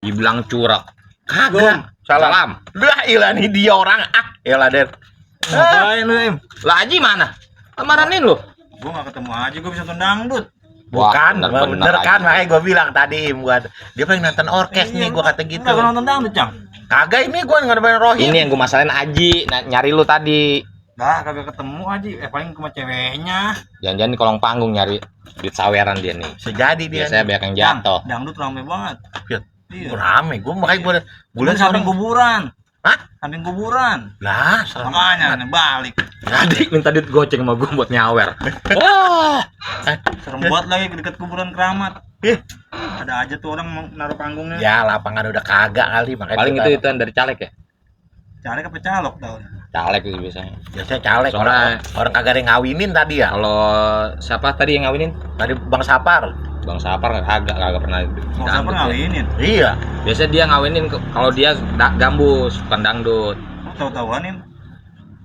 Dibilang curang. Kagak. Salam. Lah ilah nih dia orang. Iyalah Den. Ngapain lu, Im? Lah Haji mana? Kemaranin lu? Gua nggak ketemu aja, gua bisa nonton dangdut. Bukan, Wah, bener kan, Haji. makanya gue bilang tadi buat dia pengen nonton orkes nih, gue kata gitu. Nggak nonton dangdut, Cang. Kagak ini gue nggak ada Rohim. Ini yang gue masalahin Haji, nyari lu tadi. Dah, kagak ketemu aja. Paling ke ceweknya. Jangan-jangan di kolong panggung nyari duit saweran dia nih. Sejadi dia. Biasanya banyak yang jatuh. Dangdut rame banget. Iya. Rame, gue makanya gue lihat samping kuburan. Hah? Samping kuburan. Lah, Makanya nih balik. Jadi minta duit goceng sama gue buat nyawer. Wah, Serem buat lagi deket kuburan keramat. Ih. Ada aja tuh orang mau naruh panggungnya. Ya lapangan udah kagak kali makanya. paling kita- itu dari caleg ya. Cari ke pecalok tau. Caleg itu biasanya. biasanya caleg Soalnya- orang kagak ada yang ngawinin tadi ya. Kalau siapa tadi yang ngawinin? Tadi Bang Sapar. Bang Sapar kagak pernah. Mau siapa dangdut ya. ngawinin? Iya. Biasanya dia ngawinin kalau dia gambus bukan dangdut. Tahu-tahuanin.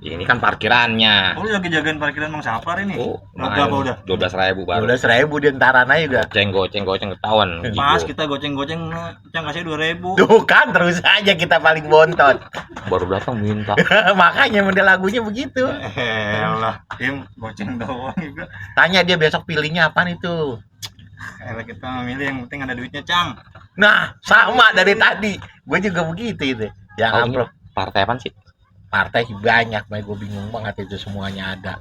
Ini kan parkirannya. Oh, lu lagi jagain parkiran Bang Sapar ini. Oh, Berapa udah? 12.000 baru. 12.000 di antaran aja juga. Goceng ketahuan. Pas Jigo. kita goceng-goceng, Cang kasih 2.000. Tuh kan terus aja kita paling bontot. Baru datang minta. Makanya model lagunya begitu. Elah, Im, goceng doang juga. Tanya dia besok pilihnya apaan itu. Elah kita milih yang penting ada duitnya, Cang. Nah, sama dari tadi. Gue juga begitu itu. Yang Oh, amplop ini partai apa sih? partai sih banyak, makanya gue bingung banget itu semuanya ada.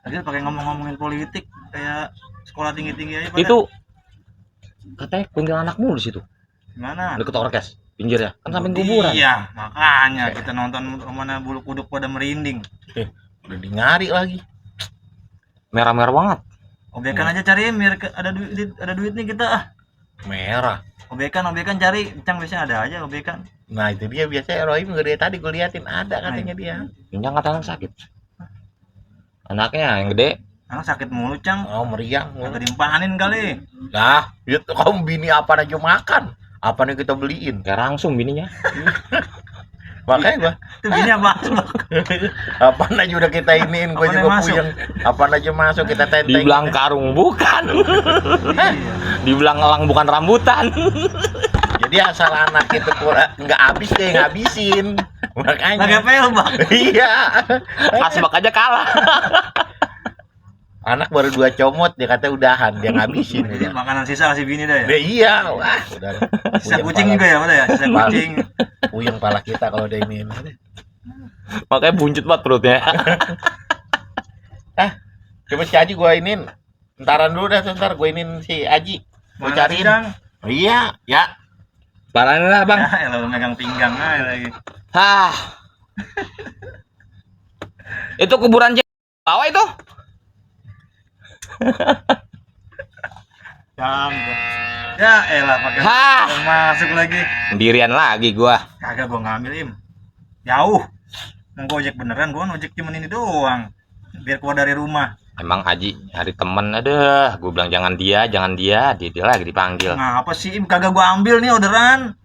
Tadi pakai ngomong-ngomongin politik kayak sekolah tinggi-tinggi aja pada. Itu katanya kuntilanak mulu situ. Gimana? Deket orkes, pinggir ya. Kan samping kuburan. Iya, makanya kita nonton mana bulu kuduk pada merinding. Udah di ngari lagi. Merah-merah banget. Obekan aja cariin biar ada duit nih kita ah. Merah. Obekan cari, Cang biasanya ada aja obekan. Nah itu dia biasanya Rohim gede tadi gue liatin ada katanya dia. Pinjang kata anak sakit. Anaknya yang gede. Anak sakit mulu, Cang. Oh meriang. Kagak dimpanin kali. Nah, ya kamu bini apa aja makan. Apa nih kita beliin? Kayak langsung bininya. Makanya gua Itu bini apa? apa aja udah kita iniin, gue Apaan juga yang masuk? puyeng. Apa aja masuk kita tenteng. Dibilang karung bukan. Iya. Dibilang elang bukan rambutan. Jadi asal anak itu kurang nggak habis deh ngabisin. Lagi Makanya. apa ya, Bang? Iya. Asbak aja kalah. Anak baru 2 comot dia kata udahan dia ngabisin Jadi dia. makanan sisa kasih bini dah ya. Nah, iya, wah, udah. Sisa Puyeng kucing pala- juga ya, pada ya. Sisa Pala. kucing. Puyeng pala kita kalau udah ini. Makanya buncit banget perutnya. Coba si Aji gua inin. Entaran dulu dah sebentar gua inin si Aji. Gua Mana cariin. Cang? Oh, iya, ya. Parahnya lah bang. Ya, elah lu megang pinggang aja lagi. Hah. Itu kuburan bawah itu. Cang. Ya elah pakai Hah. masuk lagi. Sendirian lagi gua. Kagak gua ngambil Im. Jauh. Mau gojek beneran gua ngojek cuman ini doang. Biar keluar dari rumah. Emang Haji nyari temen, aduh, gue bilang jangan dia, dia lagi dipanggil. Ngapa sih Im? Kagak gua ambil nih orderan.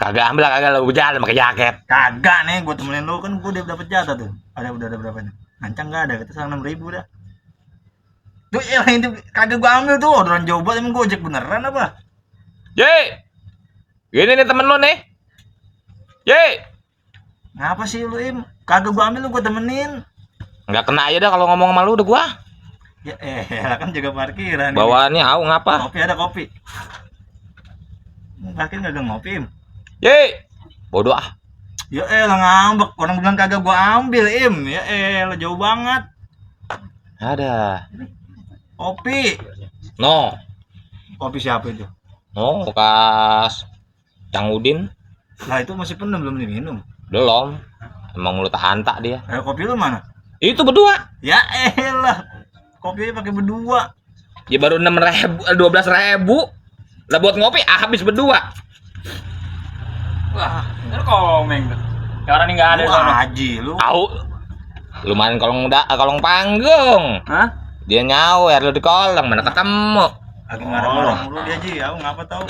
Kagak ambil, kagak lu jalan pakai jaket. Kagak nih, gua temenin lu kan gua udah dapet jatah tuh. Udah ada berapa nih? Ngancang enggak ada, kita sekarang 6.000 dah. Tuh ya itu kagak gua ambil tuh orderan jauh banget emang gojek beneran apa? Ye, gini nih temen lu nih. Ye, Ngapa sih lu Im? Kagak gua ambil lu gua temenin. nggak kena aja dah kalau ngomong sama lu udah gua. Ya kan jaga parkiran. Bawaannya au ngapa? Kopi ada kopi. Parkir kagak ngopi Im. Ye, bodoh ah. Ya ngambek, orang bilang kagak gua ambil Im. Ya jauh banget. Ada. Kopi. No, Kopi siapa itu? no, bekas Cang Udin. Lah itu masih penuh belum diminum. Belum. Emang lu tak dia. Kopi lu mana? Itu berdua. Ya kopi pakai berdua. Ya baru 6.000, 12.000. Lah buat ngopi habis berdua. Wah, ntar komeng tuh. Sekarang ini nggak ada Lu sono. Haji lu. Tahu. Lu main kolong panggung. Hah? Dia nyawer lu di kolong, mana ketemu. Lagi marah-marah mulu dia Ji, aku ngapa tahu.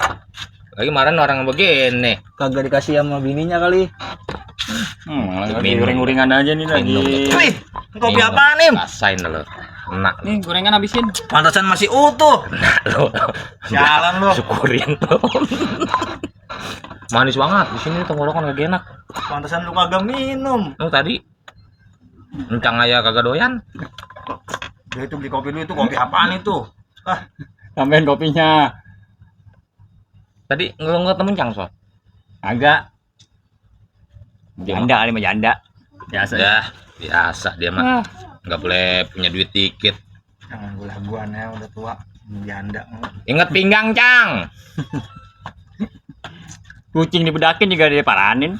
Lagi kemarin orang begini. Kagak dikasih sama bininya kali. Lagi Minum. uring-uringan aja nih lagi. Minum. Wih, kopi apaan Im? Rasain lu. Enak. Nih gorengan habisin. Pantasan masih utuh. Lo Jalan lu. syukurin lo. Manis banget di sini tenggorokan gak enak. Pantasan lu kagak minum. Lu tadi encang aja kagak doyan. Dia itu beli kopi dulu, itu kopi apaan itu? Ah, Tambahin kopinya. Tadi lu ketemu encang so. Agak. Janda kali mah janda. Biasa ya. Ya, biasa dia mah. Ah, Nggak boleh punya duit dikit. jangan gula-gulaan ya, udah tua. Janda. Ingat pinggang, Cang. kucing dibedakin juga diparanin.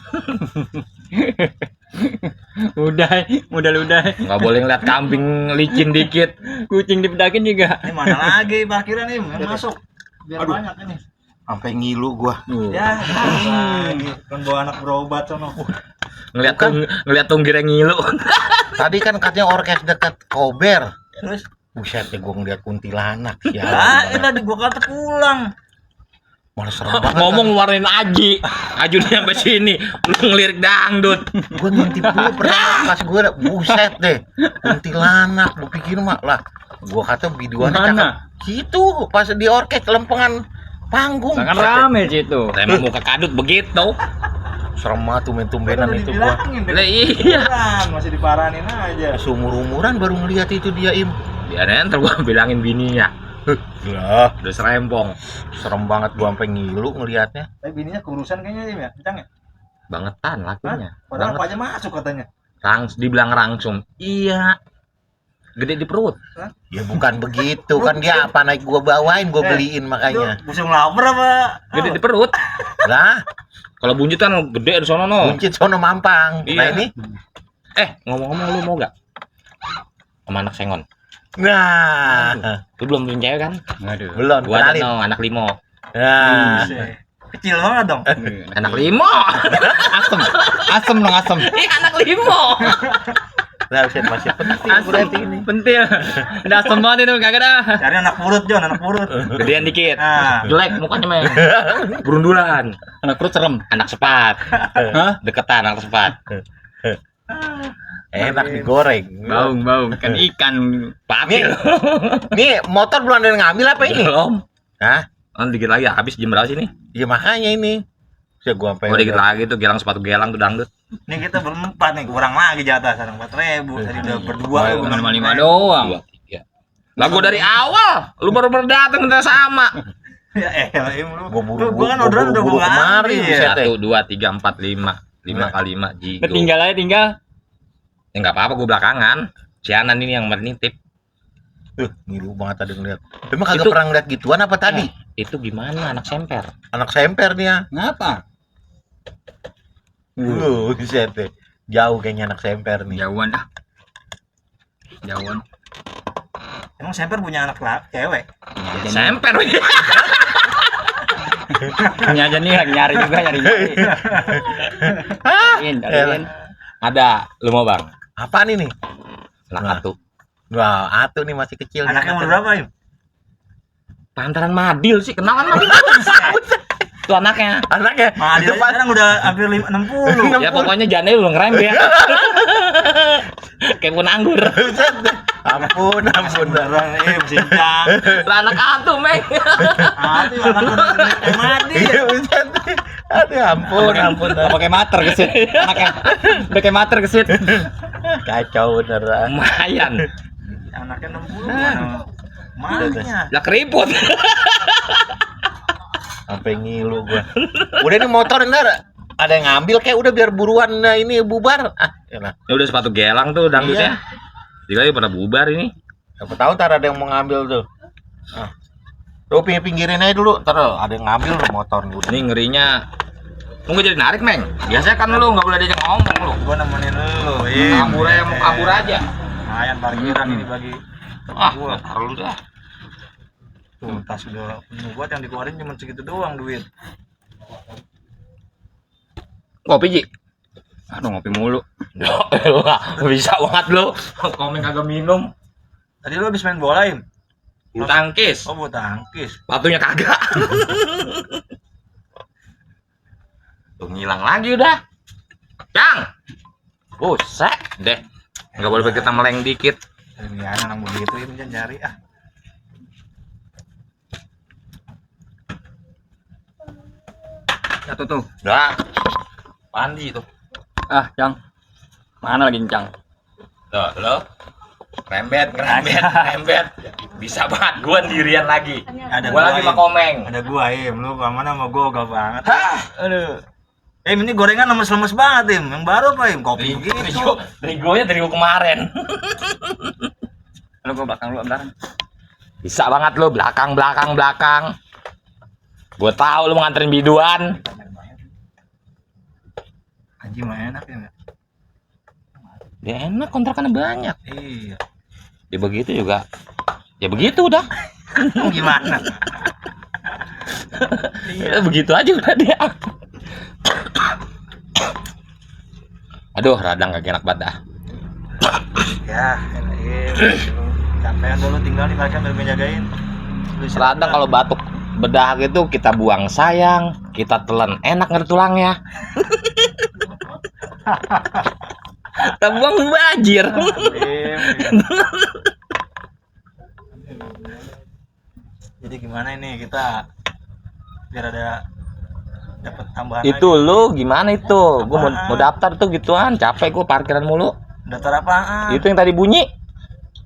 udah. Nggak boleh ngeliat kambing licin dikit. Kucing dibedakin juga. Ini mana lagi parkiran nih, yang masuk. Biar Aduh. banyak ini. Sampai ngilu gua. Ya, lagi. Kan bawa anak berobat sono. Ngeliat tunggir yang ngilu. Tadi kan katanya orkes dekat Kober. Terus, Buset deh gua ngeliat kuntilanak. Ya. tadi gua kata pulang. Malah serem banget. Ngomong ngeluarin Aji. Aju dia sampai sini. Lu ngelirik dangdut. Gua ngintip dulu pernah pas gua buset deh. Kuntilanak, gua pikir mah lah. Gua kata videonya Mana? cakep. Gitu pas di orkes lempengan panggung. Kan Buset deh. rame situ. Emang muka kadut begitu. Serem banget tumben-tumbenan itu gua. Lah iya. Masih diparanin aja. Seumur-umuran baru ngeliat itu dia Im. Biar ntar gua bilangin bininya. Lah, Udah serempong. serem banget gua sampai ngilu ngelihatnya. Tapi bininya keurusan kayaknya Im ya, kencang ya? Bangetan lakunya. Padahal apa Banget. aja masuk katanya. Dibilang rangsum. Iya. Gede di perut. Ya bukan begitu kan dia apa naik gua bawain gua beliin makanya. Itu busung lapar apa? Gede di perut. Lah, Kalau buncit kan gede di sono no. buncit sono mampang. Nah Iya. ini. Ngomong-ngomong lu mau gak? Sama anak sengon. Nah, Lu belum punya cewek kan? Aduh. belum Gua ada kenalin. no, anak limo. Nah, Kecil banget dong. Anak limo. Asem dong asem. Ih, anak limo. lah buset masih penting berarti ini. Pentil. Udah asem banget itu kagak dah. Cari anak purut Jon, anak purut. Gedean dikit. Nah, Jelek mukanya men. Berundulan. Anak perut serem. Anak sepat. Hah? Deketan anak sepat. Enak digoreng. Baung kan ikan. Pakai. Nih motor belum ada yang ngambil apa ini? Belum. Hah? Dikit lagi habis jam berapa sih nih? Ya makanya ini. Saya gua sampai. Oh, dikit lagi tuh gelang sepatu gelang tuh dangdut. ini kita berempat nih, kurang lagi jatah sekarang 4.000. Tadi udah berdua lu Cuma bener 5 doang. 2, 3. Lah gua dari awal, lu baru datang udah sama. Ya Im lu. Gua buru-buru- Gua kan orderan udah buru-buru gua kemari, ambil. buset. 1, 2, 3, 4, 5. 5 kali 5 jigo. Udah tinggal aja tinggal. Ya enggak apa-apa gua belakangan. Si Anan ini yang menitip. Ngilu banget tadi ngeliat. Emang kagak Itu- pernah ngeliat gituan apa tadi? Itu gimana anak semper? Anak semper nih ya. Ngapa? Buset deh. Jauh kayaknya anak semper nih. Jauhan ah. Jauhan. Emang Semper punya anak cewek? Semper. Ini aja nih lagi nyari juga nyari. Cariin. Ada, lu mau bang? Apaan ini? Anak Nah. atu. Wah, Atu nih masih kecil. nih. Anaknya umur berapa Im? Pantaran Madil sih, kenalan Madil. Itu anaknya. Anaknya. Nah, dia Depan. sekarang udah hampir 60. Ya pokoknya jangan lu ngerembet. Kayak pun anggur. Buset deh. Ampun. Beneran Im, sincang. Lah anak atu, Meng. Itu anak udah mati. Iya, buset deh. Aduh, ampun. Pakai mater kesit. Anaknya. Pakai mater kesit. Kacau beneran. Lumayan. Anaknya 60 mana? Mana? Lah keriput. Sampai ngilu gua. Udah nih motor ntar ada yang ngambil kayak udah biar buruan ini bubar. Enak. Ya udah sepatu gelang tuh dangdutnya. Jadi pada bubar ini. Siapa tahu ntar ada yang mau ngambil tuh. Lu pinggirin aja dulu, ntar ada yang ngambil motor nih udah. Ini ngerinya. Tunggu jadi narik, Meng. Biasanya kan lu nggak boleh diajak ngomong lu. Gua nemenin lu, Im. Kabur aja mau kabur aja. Lumayan parkiran ini bagi Gua taruh lu dah. tuh tas udah penuh buat yang dikeluarin cuma segitu doang duit. Kopi, Ji. Aduh ngopi mulu. Bisa banget lu. Komen kagak minum. Tadi lu habis main bola, Im? Bulu tangkis. Oh, buat tangkis. Sepatunya kagak. Tuh ngilang lagi udah. Cang. Buset deh. Enggak boleh kita meleng dikit. Ya, anak begitu Im, jangan cari ah. Satu tuh. Udah. Pandi itu. Ah, Cang. Mana lagi Cang? Tuh, lo. Rembet. Bisa banget gua sendirian lagi. Ada Gua lagi Im. sama Komeng. Ada gua Im, lu kemana sama gua gagal banget. Hah? Aduh. Ini gorengan lemes-lemes banget Im. Yang baru apa Im? Kopi gitu. Terigonya dari gua kemarin. Lu ke belakang lu bentar. Bisa banget lo belakang. Gua tahu lu mau nganterin biduan. Haji mah enak ya nggak? Dia enak kontrakannya banyak. Iya. Ya begitu juga. Ya begitu udah. Gimana? Ya, begitu aja udah dia. Aduh, radang kagak enak banget dah. Ya, enak Im. Capean dulu tinggal nih mereka biar ngejagain. Lu istirahat. Radang kalau batuk bedah gitu kita buang sayang, kita telan enak nggak ada tulangnya. Kita buang bajir. Im. Jadi gimana ini kita biar ada dapat tambahan Itu lagi. lu gimana itu? Gua mau Apaan? daftar tuh gituan, capek gua parkiran mulu. Daftar apaan? Itu yang tadi bunyi.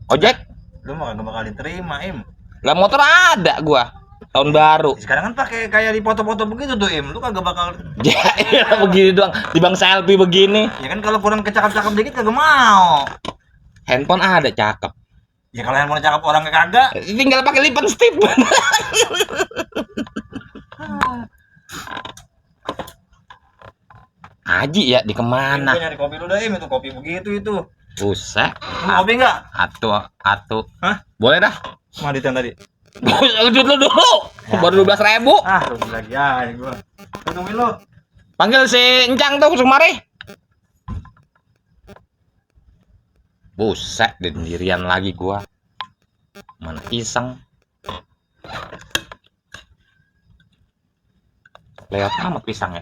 Ojek. Lu mah gak bakal diterima Im. Lah motor ada gua. Tahun baru. Sekarang kan pakai kayak di foto-foto begitu tuh Im. Lu kagak bakal. Ya elah, begini doang. Di bang selfie begini. Ya kan kalau kurang kecakap-cakap dikit kagak mau. Handphone ada cakep. Ya kalau handphone cakep orang kagak. Tinggal pakai lipstick. Haji ya di Gue kemana? nyari kopi dulu dah Im. Itu kopi begitu itu. Buset. Lu mau kopi nggak? Atu. Hah? Boleh dah. Maditan tadi. Duit lu dulu. Baru 12.000. Ah, rugi lagi ya gua. Lu tungguin lu. Panggil si Encang tuh kemari. Buset, sendirian lagi gua. Mana iseng. Lewat amat pisangnya.